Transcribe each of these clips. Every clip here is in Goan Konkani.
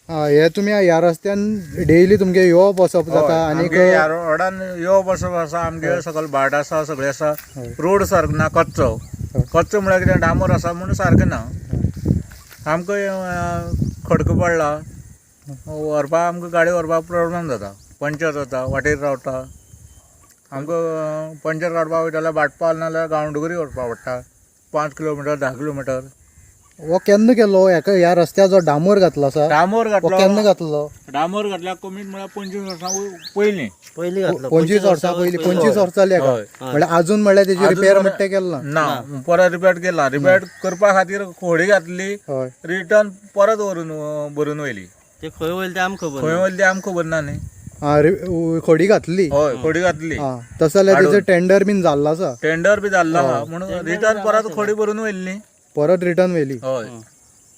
हे तुमी ह्या रस्त्यान डेली तुमगे येवप वचप जाता आनीक आमगे ह्या रोडान यो बसप आसा, आमगे सकयल भाट आसा, सगळें आसा. रोड सारको ना, कच्चो. कच्चो म्हळ्यार कितें, डांबर आसा म्हणून सारकें ना. आमकां खडको पडला, व्हरपा आमकां गाडी व्हरपाक प्रोब्लम जाता, पंचर जाता, वाटेर रावता. आमकां पंचर काडपाक वयता जाल्यार भाटपाल नाल्यार गांवडोंगरी व्हरपाक पडटा, 5 किलोमिटर 10 किलोमिटर. हो केन्ना केलो हेका ह्या रस्त्यार जो डांबर घातलो आसा, डांबर हो घातलो? केन्ना घातलो? डांबर घातल्यार कमीत म्हळ्यार 25 वर्सां पयलीं. पयलीं घातलो. 25 वर्सां पयलीं, 25 वर्सां जाली हेका. हय. म्हणल्यार अजून म्हणल्यार तेजी अजून रिपेर म्हळ्यार म्हणटा ते केलें ना. ना, परत रिपेर केला. रिपेर करपा खातीर खोडी घातली, हय. रिटर्न परत व्हरून भरून वयली. ते खंय वयले ते आमकां खबर खंय ना. वयली ते आमकां खबर ना न्ही. खोडी घातली. हय, खोडी घातली. आं, तसो जाल्यार तेजो टेंडर बीन जाल्लो आसा. टेंडर बी जाल्लो आहा म्हणून रिटर्न परत खोडी भरून वयली न्ही. परत रिटर्न व्हेली. हय.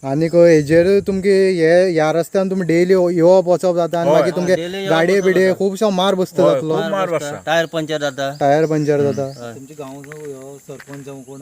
आनीक हेजेर तुमगे हे ह्या रस्त्यान तुमी डेली येवप वचप जाता आनी हय. मागीर तुमगे daily येवप गाडये वचप बिडये जाता. खुबसो मार बसता हय, जातलो. खूब मार बसता. टायर पंचर जाता. टायर पंचर जाता. तुमच्या गांवचो ह्यो सरपंच जावं कोण?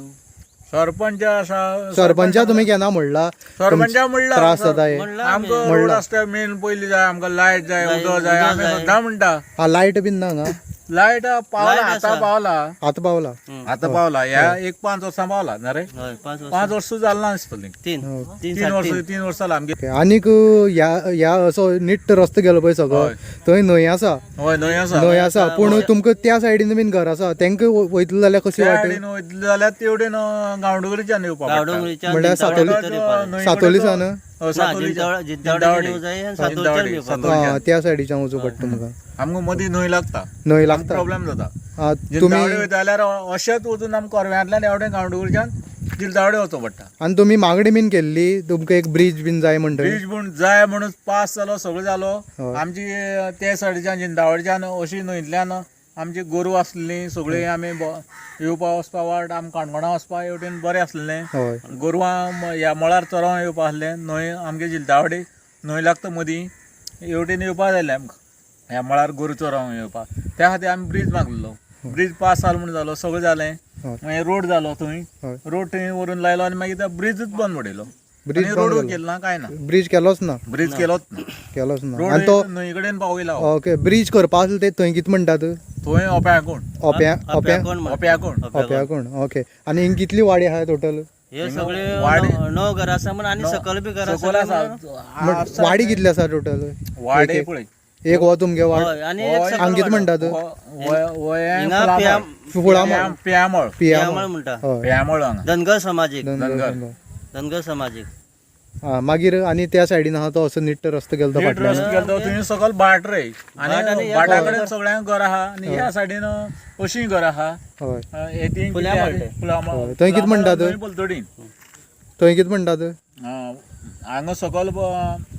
सरपंच आसा. सरपंचा तुमी केन्ना म्हणला सरपंचा म्हणला त्रास जाता हे? म्हणलां आमकां आमी. रोड म्हणलां. आसता मेन पयली जाय आमकां, लायट जाय, लायट, उदक जाय, उदक आमी जाय. सद्दां म्हणटा. हा, लायट बीन ना हांगा? लायट पावला. लायट आतां आसा. पावला. आतां पावला. आतां पावला, ह्या एक 5 वर्सां पावला ना रे. हय, 5 5 वर्सां. वर्सां जालें ना दिसतलीं. तीन तीन 3 वर्सां, 3.5. 3 वर्सां जालां आमगे. ओके. आनीक ह्या ह्या असो निट्ट रस्तो गेलो पळय सगळो, हय. थंय न्हंय आसा. हय, न्हंय आसा. न्हंय आसा, पूण हय. तुमकां त्या सायडीन बीन घर आसा, तांकां वयतले जाल्यार कशी त्या वाट? सायडीन वयतले जाल्यार तेवटेन गांवडोंगरीच्यान येवपा पडटा. गांवडोंगरीच्यान म्हणल्यार जिंतावडे भितर येवपाक जाय. सातोली सान? हय, ना, सातोलीच्यान. जिंतावडे येवं जाय आनी सातोलीच्यान येवपाक जाय. सातोलीच्यान. त्या सायडीच्यान वचूं पडटा तुमकां. आमकां मदीं न्हंय लागता. न्हंय लागता. प्रॉब्लेम जाता. आं, तुमी जिंतावडे वयता जाल्यार अशेंच वचून आमकां कोरव्यांतल्यान एवढे गांवडोंगरीच्यान जिंतावडे वचों पडटा. आनी तुमी मागणी बीन केल्ली तुमकां एक ब्रीज बीन जाय म्हणटा? ब्रीज म्हूण जाय म्हणून पास जालो, सगळें जालो. हय. आमची ते सायडीच्यान जिंतावडच्यान अशी न्हंयतल्यान आमची गोरवां आसलीं सगळीं, आमी येवपा वचपा वाट आमकां काणकोणा वचपा हेवटेन बरें आसलें. हय. गोरवां ह्या मळार चरोवंक येवपा आसलें. न्हंय आमगे जिंतावडे न्हंय लागता मदीं, हेवटेन येवपा जाय आमकां ह्या मळार गोरवां चरोवंक येवपा. त्या खातीर आमी ब्रीज मागलेलो. ब्रीज पास जालो म्हूण जालो, सगळें जालें. हय. मागीर रोड जालो थंय. हय. रोड थंय व्हरून लायलो आनी मागीर तो ब्रिजूच बंद उडयलो. ब्रीज आनी बंद रोडूय केलो. केलो ना, कांय ना. ब्रीज केलोच ना. ब्रीज केलोच ना. केलोच ना. रोड आनी तो न्हंय कडेन पावयला. ओके, ब्रीज करपा आसलो ते थंय कितें म्हणटात? थंय ओप्याकोण. ओप्या ओप्या कोण म्हणटा? ओप्याकोण. ओप्याकोण. ओके, आनी हिंग कितली वाडी आहा टोटल? हे सगळे वाडी- 9 घरां आसा म्हण आनी सकयल बी घरां सकयल आसा आसा. म्हणून. वाडी कितली आसा टोटल? वाडे पळय. एक हो तुमगे वाड. हय, आनी एक सकयल हांगा कितें वाडो. म्हणटात? हिंगा फुलामळ. पियामळ. पियामळ म्हणटा. हय. पियामळ हांगा. धनगर समाजीक. धनगर. धनगर समाजीक. हा, मागीर आनी त्या सायडीन आहा तो असो निट्ट रस्तो गेलो तो नीट फाटल्यान. रस्तो गेलो तो थंय सकयल भाट रे, भाट आनी आनी ह्या भाटा कडेन सगळ्यांक घर आहा आनी ह्या सायडीन अशीं घर आहा. हय. हे तीन फुलामळ ते. फुलामळ. हय, थंय कितें म्हणटात? न्हंय पलतडीन. थंय कितें म्हणटात? हांगा सकयल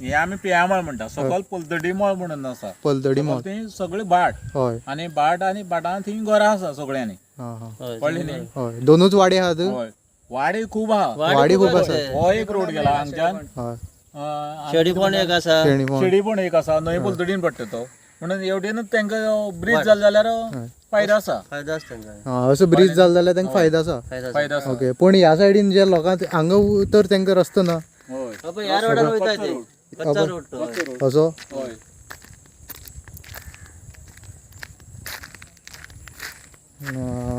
हे आमी पियामळ म्हणटा, सकयल पलतडी मळ म्हणून आसा. पलतडी मळ. थंय सगळे भाट. हय. आनी भाट आनी भाटान थंय घरां आसा सगळ्यांनी. हा हा. हय, कळ्ळें न्ही? हय, दोनूच वाडी आहात. हय, वाडी खूब आहा. वाडी खूब आसा. हो एक रोड गेला हांगच्यान. हय. शेडीपोण एक आसा. शेणीपोण. शेडीपोण एक आसा, न्हंय पलतडीन पडटा तो, म्हणून हेवटेनूच तांकां ब्रीज जालो जाल्यार फायदो आसा. फायदो आसा तांकां. हा, असो ब्रीज जालो जाल्यार तांकां फायदो आसा. फायदो आसा. फायदो आसा. ओके, पूण ह्या सायडीन जे लोकांक हांगा तर तांकां रस्तो ना. हय. अबे, ह्या रोडान वयता ते कच्चा रोड तो. हय. असो हय.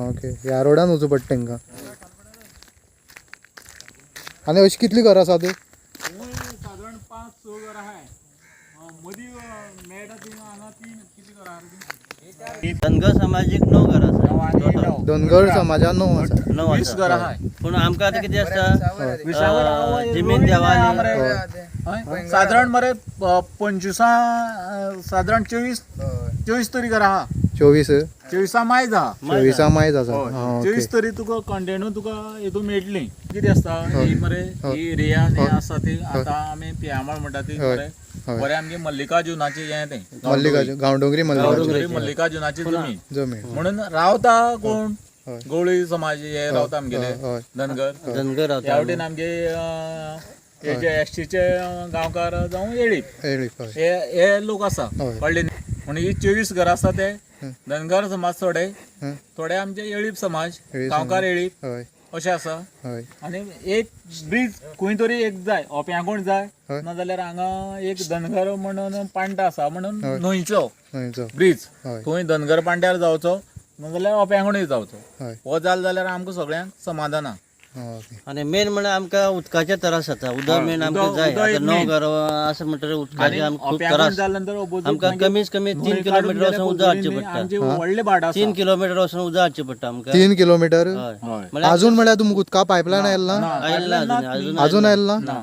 ओके, ह्या रोडान वचूं पडटा तांकां. आनी अशी कितली घरां आसात? सादारण 5-6 घरां आहाय. मदीं मेळटा ती हांगा तीन कितली घरां आहा रे ती? धनगर समाजीक 9 घरां आसा. णव आनी णव. धनगर समाजान 9 आसा. 9 20 आसा. घरां आहाय. पूण आमकां आतां कितें आसता, विसावर जमीन देवाली. हय. सादारण मरे 25 सादारण 24 तरी घरां आहा. 24. 24 मायज आहा. 24 मायज आसा. हा, ओके. 24 तरी तुका कंटिन्यू तुका हितून मेळटली. कितें आसता ही मरे ही एरिया ही आसा ती आतां आमी पियामळ म्हणटा ती मरे हय. बरें आमगे मल्लिकार्जुनाची हें तें मल्लिकार्जून, गांवडोंगरी मल्लिकार्जून. गांवडोंगरी मल्लिकार्जुनाची जमीन. जमीन. म्हणून रावता कोण? हय. गवळी समाज हे रावता आमगेले. हय. धनगर. धनगर ह्या रावता. वटेन आमगे हे जे एसटीचे गांवकार जावं येळीप येळीप, हय. हे हे लोक आसा. हय. कळ्ळे न्ही? म्हणून ही 24 घरां आसा ते धनगर समाज थोडे, हं. थोडे आमचे येळीप समाज, येळीप गांवकार येळीप हय. अशें आसा. हय. आनी एक ब्रीज खंय तरी एक जाय, ओप्यां कोण जाय, हय. नाजाल्यार हांगा एक धनगर म्हणून पांटा आसा म्हणून हय. न्हंयचो न्हंयचो ब्रीज, हय. थंय धनगर पांड्यार जावचो नाजाल्यार ओप्यांकोणूय जावचो. हय. हो जालो जाल्यार आमकां सगळ्यांक समाधान आहा. ओके. आनी मेन म्हळ्यार आमकां उदकाचे त्रास जाता. उदक मेन आमकां जाय. उदक आतां एक 9 main. घरां आसा म्हणटकीर उदकाचे आमकां खूब ओप्यांकोण त्रास. जाल्या नंतर opposite आमकां मागीर कमीत कमी 3 न्हंय काडून किलोमिटर गेल्या वचून उदक हाडचें पलतडीन पडटा. आमचे व्हडले भाट आसा. 3 किलोमिटर वचून उदक हाडचें पडटा आमकां. 3 किलोमिटर. हय. हय. म्हळ्यार अजून म्हळ्यार तुमकां उदका पायपलायन आयला ना? आयलें ना अजून, अजून. अजून आयला ना?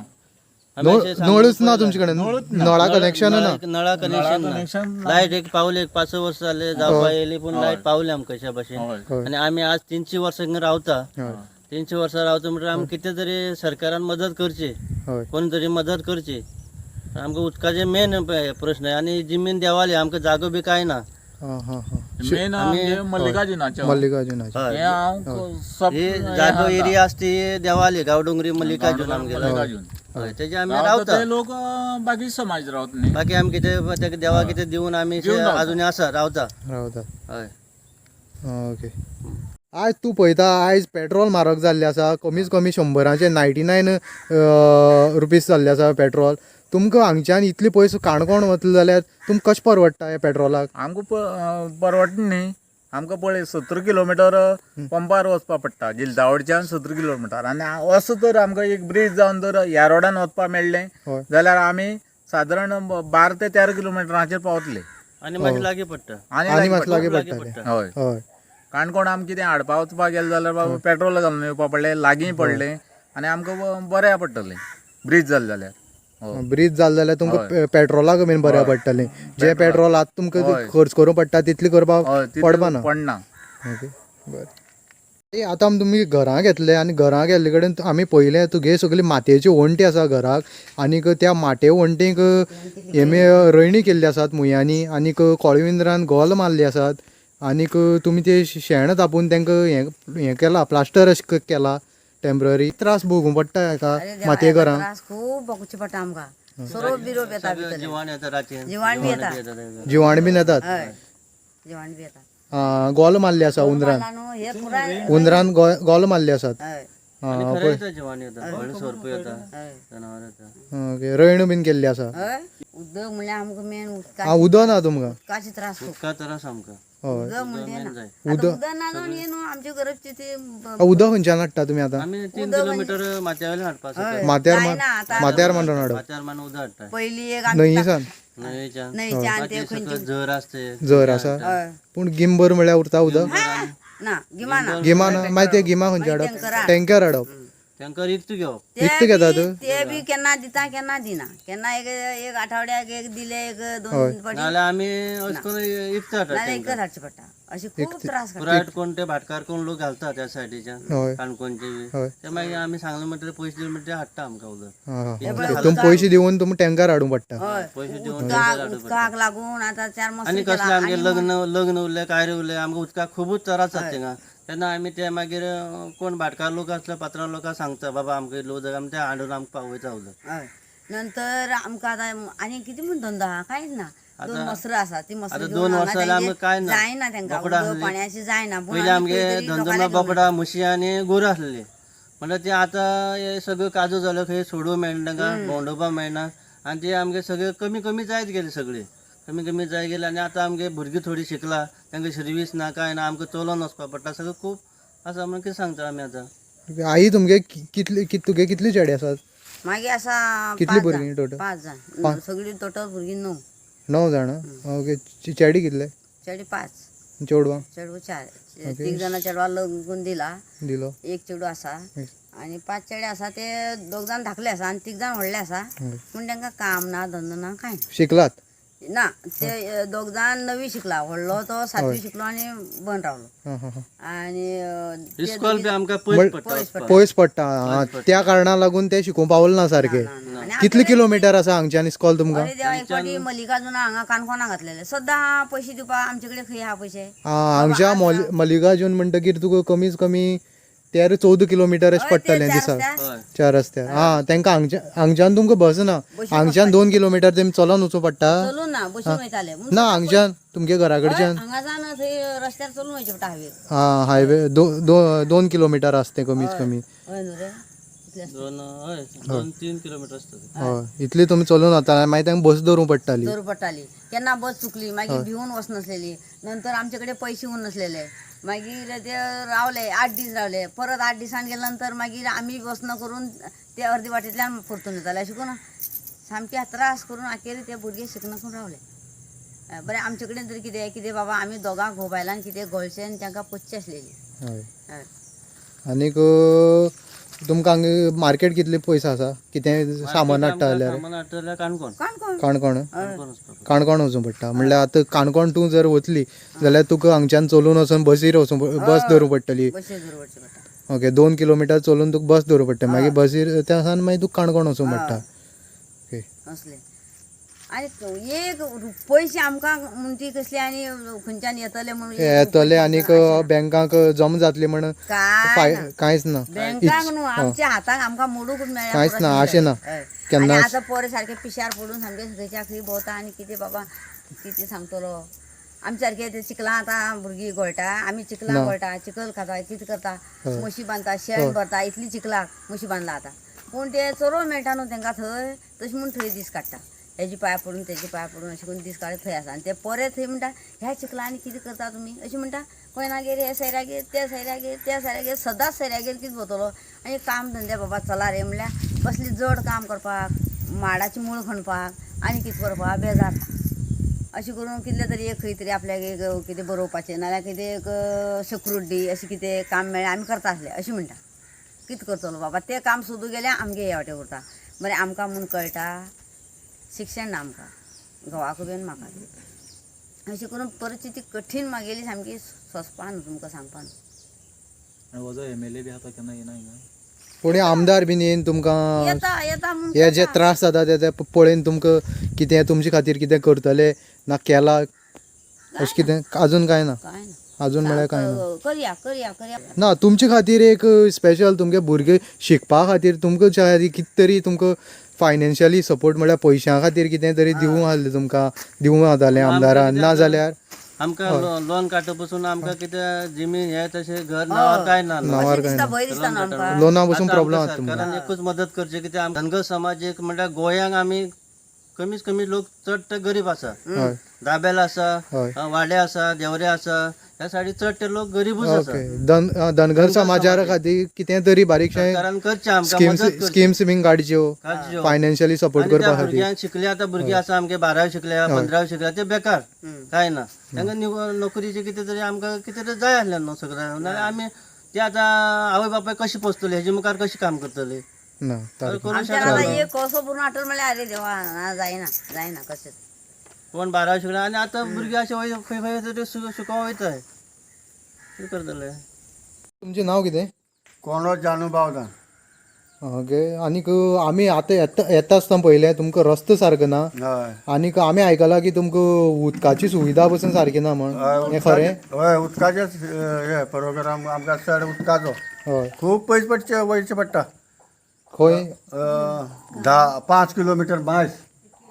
आमी अशें सांगून नळच ना पळयलां. तुमचे कडेन? नळा कनेक्शन ना? नळा कनेक्शन कनेक्शन ना. लायट एक पावले, एक 5 वर्सां जाले जावपा येयली, पूण लायट पावली आमकां कशा भशेन. हय. आनी आमी आज 300 वर्सां हिंगा रावता. हय. 300 वर्सां रावता म्हणटकीर आमकां कितें तरी सरकारान मदत करची, हय. कोण तरी मदत करची. आमकां उदकाचे मेन प्रश्न. आनी जिमीन देवाली, आमकां जागो बी कांय ना. हां हां हां. मेन आमचे मल्लिकार्जुनाचें मल्लिकार्जुनाचे. हय. हें हांव सब ही जागो एरिया आसा ती देवाली, गांवडोंगरी मल्लिकार्जुन आमगेलो. मल्लिकार्जुन. हय, तेजे आमी रावता रावता. ते लोक, बाकी समाज रावत न्ही. बाकी आमी कितें तेका देवा कितें दिवन आमी दिवन रावता. अजून आसा रावता. रावतात. हय. ओके. आयज तूं पळयता, आयज पेट्रोल म्हारग जाल्लें आसा. कमीत कमी 100चे 99 रुपीज जाल्लें आसा पेट्रोल. तुमकां हांगच्यान इतले पयस काणकोण वतले जाल्यार तुमकां कशें परवडटा हें पेट्रोलाक? आमकां परवडटा न्ही. आमकां पळय 70 किलोमिटर पंपार वचपा पडटा, जिलदावडच्यान 70 किलोमिटर. आनी असो तर आमकां एक ब्रीज जावन जर ह्या रोडान वचपा मेळ्ळें हय. जाल्यार आमी सादारण 12 ते 13 किलोमिटराचेर पावतले. आनी मातशें लागीं पडटा. आनी आनी मातशें लागीं लागीं पडटलें. पडटा. हय. हय. काणकोण आमकां कितें हाडपा वचपा गेलें जाल्यार बाबा पेट्रोल घालून येवपा पडलें, लागीं पडलें आनी आमकां बऱ्या पडटलें ब्रीज जालें जाल्यार. हय. ब्रीज जालें जाल्यार तुमकां पेट्रोलाक बीन बऱ्या पडटलें. जें पेट्रोल आतां तुमकां हय. खर्च करूंक पडटा तितलें करपाक हय, तितलें पडपा ना. पडना. ओके, बरें. आतां आमी तुमी घरां घेतले आनी घरां गेल्ले कडेन आमी पळयलें तुगे सगळी मातयेची वण्टी आसा घराक, आनीक त्या मातये वण्टीक हेमी रयणी केल्ली आसात मुयांनी, आनीक कोळविंद्रान गोल मारली आसात, आनीक तुमी ते शेण तापून तांकां हें हें केलां, प्लास्टर अशें केलां टेंपररी. त्रास भोगूंक पडटा हेका अरे देवा, मातये हेका घरां. त्रास खूब भोगचे पडटा आमकां. सोरोप बिरोप येता भितर. जिवाण येता रातीन. जिवाण बी येता. जिवाण बीन येतात. हय, जिवाण बी येता. गोल मारले आसा उंदरान. मारला न्हू हे पुराय. उंदरान गोल मारले आसात. हय. आनी आं, खरें पळय. येता, जिवाण येता, व्हडले सोरप येता, हय. जनावर येता. ओके, रयण बीन केल्ली आसा. हय, उदक म्हणल्यार आमकां मेन उदका. आं, उदक ना तुमकां? उदकाचे त्रास खूब. उदका त्रास आमकां. हय. उदक म्हणजे मेन ना जाय. आतां उदक ना जावन हे न्हू आमची गरज ती उदक खंयच्यान हाडटा तुमी आतां? आमी 3 किलोमिटर माथ्या वयल्यान हाडपा हय. माथ्यार जायना आतां. माथ्यार मारून हाडप. माथ्यार मारून उदक हाडटा. पयली एक आमची न्हंयेसान? न्हंयेच्यान. न्हंयच्यान ते बाकी खंयची सकयल झर आसते. झर आसा. हय. पूण गिमभर म्हळ्यार उरता उदक? ना, गिमा ना. गिमा ना, मागीर ते गिमा खंयचे हाडप? टँकरान. टँकर हाडप. तांकां विकत घेवप. ते विकते घेतात? ते बी केन्ना दिता केन्ना दिना. केन्ना एक एक आठवड्याक एक दिले, एक 2 फावटी. नाजाल्यार आमी अशें करून विकत हाडटा. नाजाल्यार एकच हाडचें पडटा. अशें खूब त्रास काडटा. पुराय कोण ते भाटकार कोण लोक घालता त्या सायडीच्यान, हय. काणकोणचे बी. हय. ते मागीर आमी सांगलें म्हणटकीर पयशे दिले म्हणटकीर हाडटा आमकां उदक. आं हां, तुमी पयशे दिवन तुमी टँकर हाडूंक पडटा. हय. पयशे दिवन उदकाक उदकाक लागून आतां 4 आनी मस्त कसलें केला. आमगें लग्न लग्न उरलें, कार्य उरलें, आमकां उदकाक खुबूच त्रास जाता थिंगा. तेन्ना आमी ते मागीर कोण भाटकार लोक आसले, पात्रांव लोकांक सांगता, बाबा आमकां इतलें उदक, आमी ते हाडून आमकां पावयता उदक. हय. नंतर आमकां आतां आनी कितें म्हूण धंदो आहा? कांयच ना. 2 मसरां आसा, ती मसरां आतां घेवन 2 हांगा वर्सां जाल्यार तेंगे आमकां कांय ना. जायना तेंकां बोकडां उदक आसलीं. पाणयाचें जायना. पूण पयलीं आमी आमगे खंय तरी धंदो लोकांले म्हळ्यार घेवन बोकडां, म्हशी आनी गोरवां आसलीं. म्हणल्यार ते आतां हे सगळ्यो काजू जाल्यो, खंय सोडूंक मेळना तांकां, भोंवडोवपाक मेळना. आनी ते आमगे सगळे कमी कमी जायत गेले, सगळे कमी कमी जायत गेले. आनी आतां आमगे भुरगीं थोडीं शिकला, तांकां सर्वीस ना कांय ना, आमकां चलोन वचपा पडटा, सगळें खूब आसा. म्हणून कितें सांगता आमी आतां. आई, तुमगे कितली तुगे कितली चेडे आसात? मागीर आसा कितली 5 भुरगीं जाण. टोटल? 5 जाण सगळीं टोटल भुरगीं 9. 9 जाणां. ओके, चेडे कितले? चेडे 5. चेडवां? चेडूं 4. 3 जाणां चेडवा लग्न करून दिला. दिलो. एक चेडूं आसा आनी 5 चेडे आसा. ते 2 जाण धाकले आसा आनी 3 जाण व्हडले आसा. पूण तांकां काम ना, धंदो ना, कांय ना. शिकलात? ना, ते 2 जाण 9वी शिकला, व्हडलो तो 7वी शिकलो आनी बंद रावलो. हां हां हां. आनी ते इस्कॉल बी आमकां पयस पडटा वचपाक. पयस पडटा. आं, त्या कारणा लागून ते शिकूंक पावले ना सारके. ना, ना. आनी कितले किलोमिटर आसा हांगच्यान इस्कॉल तुमकां? अरे देवा, एक फावटी मल्लिकार्जुना हांगा काणकोणा घातलेले सद्दां पयशे दिवपाक आमचे कडेन खंय आहा पयशे? आं, हांगच्या मल्लिकार्जून म्हणटकीर तुका कमीत कमी 13-14 किलोमिटर अशें हय, ते पडटलें चार दिसाक. रस्त्यार. हय. चार रस्त्यार. हा, तांकां हांगच्या हांगच्यान तुमकां बस ना? बशीन. हांगच्यान 2 किलोमिटर तेमी चलोन वचूं पडटा? चलून ना, बशीन वयताले म्हूण. ना, हांगच्यान तुमगे घरा कडच्यान? हांगासान थंय रस्त्यार चलून वयचें पडटा हायवेर. हा, हायवे 2 किलोमिटर आसता तें कमीत कमी. हय न्हू रे, इतलें आसता. दोन, हय, 2-3 किलोमिटर आसता. हय, इतली तुमी चलून वताले, मागीर तांकां बस धरूंक पडटाली. दर पडटाली. केन्ना बस चुकली मागीर भिवून वचनासलेली. नंतर आमचे कडेन पयशे उरनासलेले. मागीर ते रावले, 8 दीस रावले. परत 8 दिसान गेले नंतर मागीर आमी वचना करून ते अर्दे वाटेंतल्यान परतून येताले. अशें करून सामके त्रास करून अखेर ते भुरगे शिकना करून रावले. बरें, आमचे कडेन तरी कितें कितें बाबा, आमी दोगां घोव बायलान कितें गोळशे आनी तांकां पोसचे आसलेली. हय. हय. आनीक तुमकां हांगा मार्केट कितले पयस आसा? कितें सामान हाडटा जाल्यार? सामान हाडटा जाल्यार काणकोण. काणकोण. काणकोण. काणकोण वचपाक. काणकोण वचूं पडटा. म्हणल्यार आतां काणकोण तूं जर वतली जाल्यार तुका हांगच्यान चलून वचून बसीर वचूं, बस धरूंक पडटली. बशीर धरून वचचें पडटा. ओके, 2 किलोमिटर चलून तुका बस धरूंक पडटा, मागीर बसीर त्या सान मागीर तुका काणकोण वचूंक पडटा. ओके. असले आनी एक पयशे आमकां म्हूण ती कसली आनी खंयच्यान येतले म्हणून एक येतले आनीक बँकांक जमा जातली म्हण काय फाय ना. कांयच ना. बँकांक न्हू, आमच्या हाताक आमकां मोडूंक मेळ्ळ्या. कांयच ना, अशें ना. केन्ना केन्नाच. आतां पोरे सारके पिश्यार पडून सामके खंयच्या खंय भोंवता आनी कितें बाबा कितें सांगतलो. आमच्या सारके ते चिखलां आतां भुरगीं घोळटा, आमी चिखलां ना. घोळटा, चिखल खाता, कितें करता, हय. म्हशी बांदता, शेण भरता, इतली चिखलाक म्हशी बांदला आतां. पूण ते चरोवंक मेळटा न्हू तांकां थंय, तशें म्हूण थंय दीस काडटा. हेजे पांय पडून तेजे पांय पडून अशें करून दीस काडत थंय आसा. आनी ते पोरे थंय म्हणटा, ह्या चिखलांनी कितें करता तुमी अशें म्हणटा. कोयनागेर हे सैऱ्यागेर, त्या सैऱ्यागेर, त्या सैऱ्यागेर, सदांच सैऱ्यागेर कितें भोंवतलो. आनी काम धंदे बाबा चला रे म्हणल्यार कसली जड काम करपाक, माडाची मूळ खणपाक आनी कितें करपाक बेजार. अशें करून कितलें तरी एक खंय तरी आपल्याक एक कितें बरोवपाचें नाल्यार कितें एक सेक्युरिटी अशें कितें काम मेळ्ळें आमी करता आसलें अशें म्हणटा. कितें करतलो बाबा, तें काम सोदूं गेल्यार आमगे हे वाटे उरता. बरें, आमकां म्हूण कळटा शिक्षण ना आमकां, घोवाकूय बी आनी म्हाका बी. अशें करून परिस्थिती कठीण मागेली सामकी सोंसपा न्हू, तुमकां सांगपा न्हू. आनी हो जो एमएलए बी आसा तो केन्ना येना हिंगा? कोणी आमदार बीन येवन तुमकां येता येता म्हूण हे जे करता. त्रास जाता ते पळयन तुमकां कितें तुमचे खातीर कितें करतले ना केला अशें कितें अजून कांय ना? कांय ना. अजून म्हळ्यार कांय ना. करया करया करया. ना, तुमचे खातीर एक स्पेशल तुमगे भुरगे शिकपा खातीर तुमकां कितें तरी तुमकां फायनान्शियली सपोर्ट म्हळ्यार पयशां खातीर कितें तरी दिवूं आहलें तुमकां, दिवूं जातालें आमदारान ना जाल्यार? आमकां लोन काडटा पसून आमकां कितें जमीन हे तशें घर नावार काय ना. नावार अशें कांय दिसता, ना. भंय दिसता न्हू आमकां. लोना पसून आतां प्रॉब्लम आमकां आसा तुमकां. सरकारान एकूच मदत करची, कित्याक धनगर समाज एक म्हणल्यार गोंयांक आमी कमीत कमी लोक चड ते गरीब आसा. हय. दाबेल आसा, हय. वाडे आसा, देवरे आसा, ह्या सायडी चड ते लोक गरिबूच आसा. ओके, धनगर समाजा खातीर कितें तरी बारीकशें सरकारान करचें आमकां स्किम्स मदत करची. स्किम्स बीन काडच्यो काडच्यो. फायनान्शियली सपोर्ट आनी त्या करपा खातीर. भुरग्यांक शिकले, आतां भुरगीं आसा आमगे बारावी शिकल्या, पंदरावी शिकल्या, ते बेकार काय ना. तांकां नोकरीचे कितें तरी आमकां कितें तरी जाय आसलें न्हू सगळें. नाल्यार आमी ते आतां आवय बापाय कशें पोसतले, हेजे मुखार कशें काम करतले? ना सारकें. करूं आमच्यान शकना. आतां एक कसो भरून हाडटलो म्हणल्यार अरे देवा, ना जायना, जायना कशेंच. कोण बारावी शिकला आनी आतां भुरगीं अशें वय खंय खंय तरी शिकोवंक वयताय, कितें करतले? तुमचें नांव कितें? कोणो जानू बावदान. ओके, आनीक आमी आतां येता येता आसतना पळयलें तुमकां रस्तो सारको ना. हय. आनीक आमी आयकलां की तुमकां उदकाची सुविधा पसून सारकी ना म्हण, हें खरें? हय, उदकाचेच हे प्रोग्राम आमकां चड उदकाचो. हय. खूब पयस पडचे वयचें पडटा. खंय? 10-5 किलोमिटर मायज.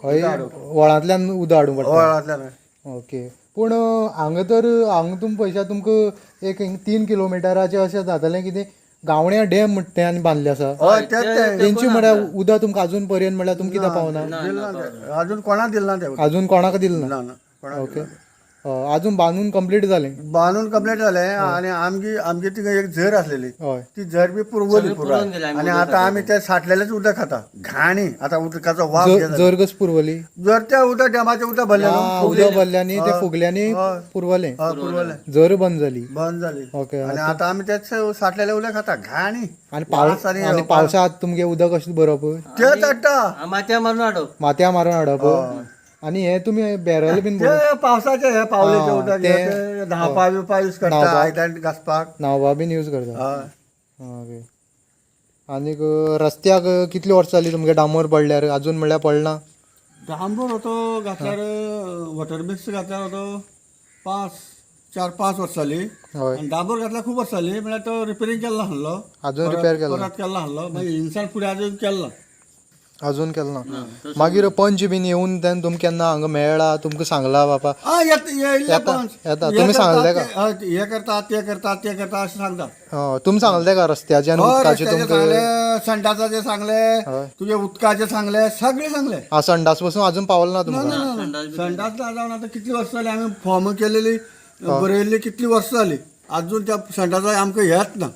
हय, व्हळांतल्यान उदक हाडूंक पडटा. वळांतल्यान. ओके, पूण हांगा तर हांगा तुम पयशा तुमकां एक 3 किलोमिटराचें अशें जातलें कितें, गावण्या डॅम म्हणटा तें आनी बांदलें आसा. हय, तेच ते. तेंची म्हळ्यार उदक तुमकां अजून पर्यंत म्हळ्यार तुमकां कित्याक पावना? दिलें ना ते. अजून कोणा दिलें ना ते. अजून कोणाक दिलें ना? ना ना, कोणाक ओके. दिलें ना. अजून बांदून कंप्लीट जालें? बांदून कंप्लीट जालें आनी आमगी आमगे थिंगा एक झर आसलेली, हय. ती झर बी पुरवली सगळी पुराय. पुरोवन गेली आमी आनी उदक आतां आमी ते साठलेलेच उदक खाता, घाणी आतां उदकाचो वास घेता. जर कस पुरवली? जर त्या उदक डॅमाचें उदक भरलें न्हू, उदक भरल्यांनी ते फुगल्यांनी हय. पुरवलें. हय, पुरवलें. जर बंद जाली. बंद जाली. ओके. आनी आतां आमी तेच साठलेलें उदक खाता, घाणी आनी वास. आनी पावसांत तुमगे उदक कशें भरप? तेच हाडटा. माथ्या मारून हाडप. माथ्या मारून हाडप. आनी हे तुमी बॅरल बीन भरून ते पावसाचे हे पावलेचे उदक ते हे ते न्हावपा बिवपा यूज करता, न्हावपाक. आयदन घासपाक. न्हांवपा बीन यूज करता. हय. ओके, आनीक रस्त्याक कितली वर्सां जाली तुमगे डांबर पडल्यार, अजून म्हणल्यार पडना? डांबर होतो घातल्यार, वॉटर मिक्स घातल्यार होतो 5 4-5 वर्सां जाली. हय. आनी डांबर घातला खूब वर्सां जाली, म्हळ्यार तो रिपेरींग केल्लो आसलो. अजून रिपेर केलो ना. परत केल्लो आसलो, मागीर इन्सान फुडें अजून केल्लो. अजून केलो ना. मागीर पंच बीन येवन तेन्ना तुमकां केन्ना हांगा मेळ्ळा, तुमकां सांगला बाबा? आ, येता, येयल्ले येता, पंच. येता. हे तुमी करता, सांगले का? हे करता, ते करता, ते करता अशें सांगता. हय, तुमी सांगले का रस्त्याचे आनी हय, उदकाचे रस्त्याचे तुमकां? सांगले, संडासाचे सांगले, हय. तुजे उदकाचे सांगले, सगळे सांगले. हा, संडास पसून अजून पावल ना ना तुमकां? ना ना, संडास ना जावन आतां कितली वर्सां जाली, आमी फॉर्म केलेली बरयल्ली, कितली वर्सां जाली, अजून त्या संडासा आमकां हेच ना.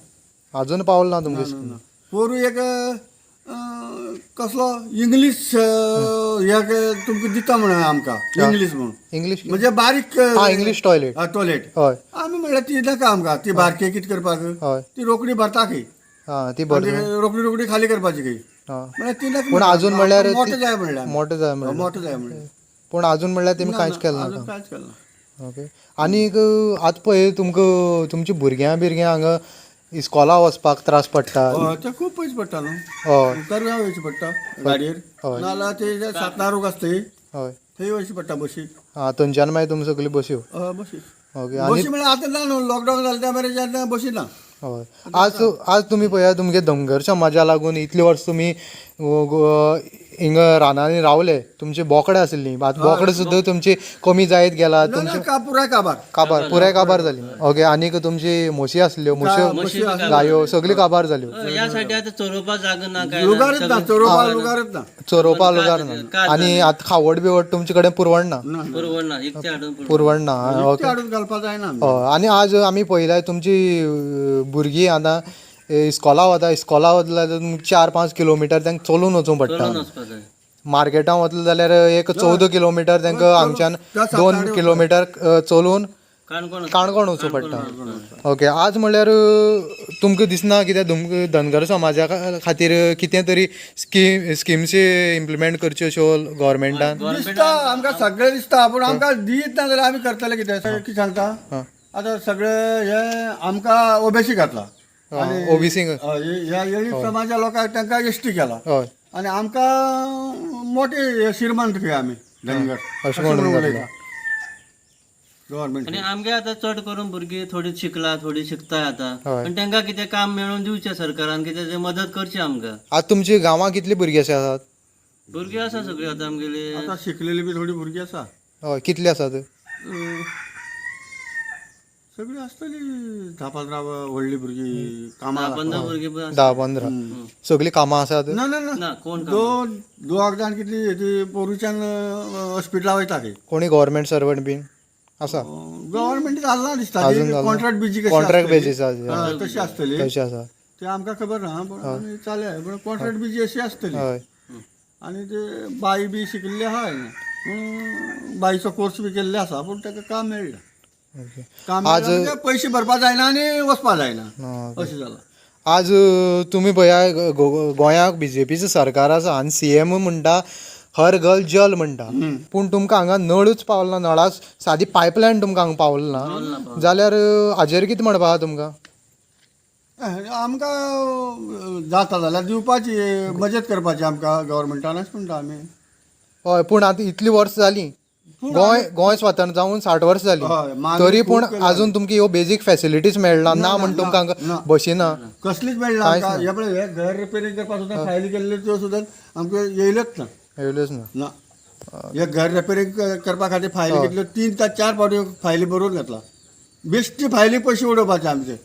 अजून पावल ना तुमकां? पोरू एक कसलो इंग्लीश हे तुमकां दिता म्हणून आमकां, इंग्लीश म्हणून. इंग्लीश? म्हणजे बारीक. हा, इंग्लीश टॉयलेट. टॉयलेट. हय. आमी म्हणल्यार ती नाका आमकां, ती बारकी कितें करपाक, हय. ती रोकडी भरता खंय. हा, ती बरी. म्हणजे रोकडी रोकडी खाली करपाची खंय. हा. म्हळ्यार ती नाका. पूण अजून म्हणल्यार मोठें जाय म्हणल्यार. मोठें जाय म्हणल्यार. मोठें जाय म्हणल्यार. पूण अजून म्हणल्यार तेमी कांयच केलें ना. अजून कांयच केलें ना. ओके, आनीक आतां पळय तुमकां तुमची भुरग्यां बिरग्यां हांगा इस्कॉला वचपाक त्रास पडटा. हय, ते खूब पयस पडटा न्हू. हय. तरव्या वयचें पडटा गाडयेर, हय. नाजाल्यार ते सातनारूक आसता हय. थंय वयचें पडटा बशीक. आं, थंयच्यान मागीर तुमी सगळी बस्यो? हय, बशीक. ओके, आनी बशी म्हळ्यार आतां ना न्हू, लॉकडावन जालें त्या मेरेन आतां बशी ना. हय, आज आज तुमी पळया तुमगे धनगर समाजा लागून इतले वर्स तुमी हिंगा रानांनी रावले, तुमचे बोकडे आसली, आतां बोकडे सुद्दां तुमची कमी जायत गेला. ना, तुमचे ना, पुराय काबार. काबार, पुराय काबार जाली. ओके, आनीक तुमची म्हशी आसल्यो, म्हश्यो, म्हशी आसल्यो. गायो सगळी काबार जाल्यो. ह्या साठी आतां चरोवपाक जागो ना, काय ना. लुगारच ना, चरोवपाक लुगारच ना. चरोवपा लुगार ना. आनी आतां खावड बिवड तुमचे कडेन पुरवण ना? पुरवण ना, इकते हाडून पुरवण. पुरवण ना. ओके. ते हाडून घालपाक जायना. हय, आनी आज आमी पळयल्या तुमची भुरगीं आतां इस्कॉला वता, इस्कॉला वतले जाल्यार 4-5 किलोमिटर तांकां चलून वचूंक पडटा. चलून वचपाक जाय. मार्केटान वतले जाल्यार एक 14 किलोमिटर तांकां हांगच्यान 2 किलोमिटर चलून काणकोण. काणकोण वचूं पडटा. ओके, आज म्हणल्यार तुमकां दिसना कित्याक तुमकां धनगर समाजा खातीर कितें तरी स्किम्स इम्प्लिमेंट करच्यो अश्यो गव्हर्मेंटान? दिसता आमकां, सगळें दिसता, पूण आमकां दीत ना जाल्यार आमी करतले कितें? कितें सांगता, आतां सगळें हे आमकां ओबीसी घातला. ओबीसी. ह्या येळी समाजा लोकांक तांकां एसटी केला. हय. आनी आमकां मोटे श्रीमंत खंय आमी धनगर अशें म्हणून उलयता गव्हर्मेंट. आनी आमगे आतां चड करून भुरगीं थोडी शिकला, थोडी शिकताय आतां. हय. पण तांकां कितें काम मेळोवन दिवचें सरकारान, कितें तें मदत करची आमकां. आज तुमच्या गांवांत कितली भुरगीं अशें आसात? भुरगीं आसा सगळीं आतां आमगेली. आतां शिकलेली बी थोडी भुरगीं आसा. हय, कितली आसात? सगळीं आसतली 10-15 व्हडली भुरगीं कामां. 10-15 भुरगीं पण आसा. 10-15 सगळीं कामां आसात? ना ना ना. ना, कोण काम. दोन दोग जाण कितली ती पोरूच्यान हॉस्पिटला वयता ती. कोणी गव्हर्मेंट सर्वंट बीन आसा? गव्हर्मेंट जालें ना दिसता. अजून जालें ना. कॉन्ट्रॅक्ट बेजी कशी कॉन्ट्रॅक्ट आसतली. बेजीस आसा. हय, तशी आसतली. तशें आसा. ते आमकां खबर ना, पूण आमी चाले, पूण कॉन्ट्रॅक्ट बेजी अशी आसतली. हय. आनी ते बाई बी शिकिल्ले आहाय, पूण बाईचो कोर्स बी केल्ले आसा, पूण ताका काम मेळना. ओके. काम आज- मेळना म्हणजे पयशे भरपा जायना आनी वचपा जायना, अशें जालां. आज तुमी पळया गोंयाक बीजेपीचें सरकार आसा आनी सीएम म्हणटा हर घर जल म्हणटा, पूण तुमकां हांगा नळूच पावल ना, नळा सादी पायपलायन तुमकां हांगा पावल ना जाल्यार हाजेर कितें म्हणपा आहा तुमकां? आमकां जाता जाल्यार दिवपाची मजत करपाची आमकां गव्हर्मेंटान अशें म्हणटा आमी. हय, पूण आतां इतलीं वर्सां जालीं, गोंय गोंय स्वातंत्र्य जावन 60 वर्सां हय, जालीं, मागीर तरी खूब पूण केलें. अजून तुमकां ह्यो बेजीक फॅसिलिटीज मेळना ना म्हण तुमकां हांगा ना. बशी ना? कसलीच मेळना कांयच आमकां. हे पळय, हे घर रिपेरींग करपाक सुद्दां फायली केल्ल्यो त्यो सुद्दां आमकां येयल्योच ना. येयल्योच ना? ना, हे घर रिपेरींग करपा खातीर फायली घेतल्यो, 3 ते 4 फावटी फायली बरोवन घेतला, बेश्टी फायली पयशे उडोवपाचे आमचे.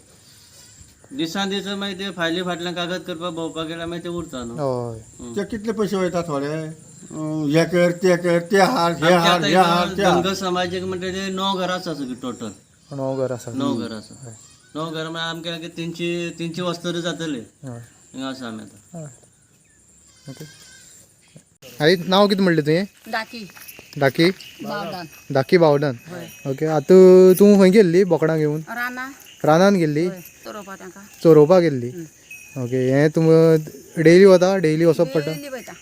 दिसान दीस मागीर ते फायली फाटल्यान कागद करपाक भोंवपाक गेल्यार मागीर ते उरता न्हू. हय. ते कितले पयशे वयता थोडे, हे कर ते कर, ते हाड हे हाड हे हाड ते हाड. धनगर समाजाक म्हणटा ते 9 घरां आसा सगळीं टोटल. 9 घर आसा. 9 घरां आसा. 9 घरां म्हळ्यार आमगे 300 वस्तरी जातली हय. हिंगा आसा आमी आतां. ओके, आई, नांव कितें म्हणलें तुवें? डाकी. डाकी? बावदान. डाकी बावडन. ओके, आतां तूं खंय गेल्ली बोकडां घेवन? राना. रानान गेल्ली? चरोवपा तांकां. चरोवपाक गेल्ली. ओके, हें तुम डेली वता, डेली वचप पडटा? डेली वयता.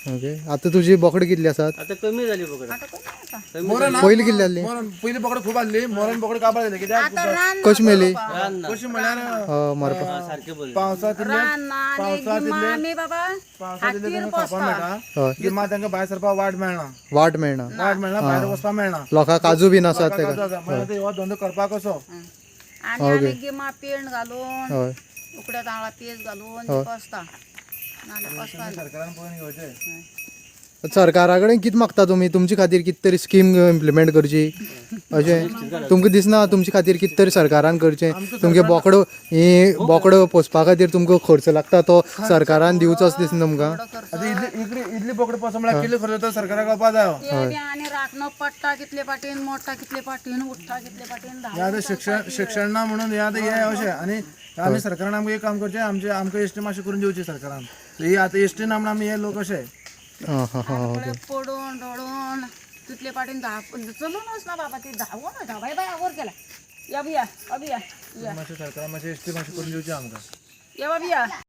ओके, आतां तुजी बोकडां कितली आसात? आता कमी झाली बोकडं. आतां कमी आसा. कमी. पयलीं कितली आसली? मरण पयलीं बोकडे खूब आसली, मरण बोकडे काबार जाले कित्याक? आतां रान ना कशी मेली? पळोवपाक. रान ना. कशी म्हणल्यार मरपा. हा, सारखे बोल. पावसांत इल्लें रान ना आनी पावसांत गिमा इल्लें आमी बाबा पावसांत इल्लें हातीर तांकां खावपाक पोसता. मेळटा. हय. गिमा तांकां भायर सरपाक वाट मेळना. वाट मेळना. वाट मेळना, भायर वचपाक मेळना. लोकांक काजू बीन आसात लोकांक तेका. काजू आसा. म्हणल्यार आतां हो धंदो करपाक कसो? आनी आमी गिमा पेंड घालून, उकड्या तांदळा पेज घालून पोसता, नाल्यार पोसपा ना. सरकारान पळोवन घेवचें. सरकारा कडेन कितें मागता तुमी? तुमचे खातीर कितें तरी स्कीम इम्प्लिमेंट करची अशें तुमकां दिसना? तुमचे खातीर कितें तरी सरकारान करचें, तुमगे बोकडो ही बोकडो पोसपा खातीर तुमकां खर्च लागता तो सरकारान दिवचो असो दिसना तुमकां? आतां इतली इकडे इतली बोकडे पोसप म्हळ्यार कितले खर्च जाता सरकाराक कळपा जायो. ते बी आनी राखणो पडटा कितले पाटीन, मोडटा कितले पाटीन, उठ्ठा कितले पाटीन. हे आतां शिक्षण शिक्षण ना म्हणून हे आतां हे अशें. आनी आमी सरकारान आमकां एक काम करचें, आमचें आमकां एसटी मातशी करून दिवची सरकारान. ही आतां एसटी ना म्हणून आमी हे लोक अशे आं हां हां ओके. पडून ढोळून तितले पाटीन धांव चलून वचना बाबा, ती धांवून वयता. बाय बाय आवर केला. या बिया अबिया या. मातशें सरकारान मातशें एसटी मातशी करून दिवची आमकां. या बाबिया.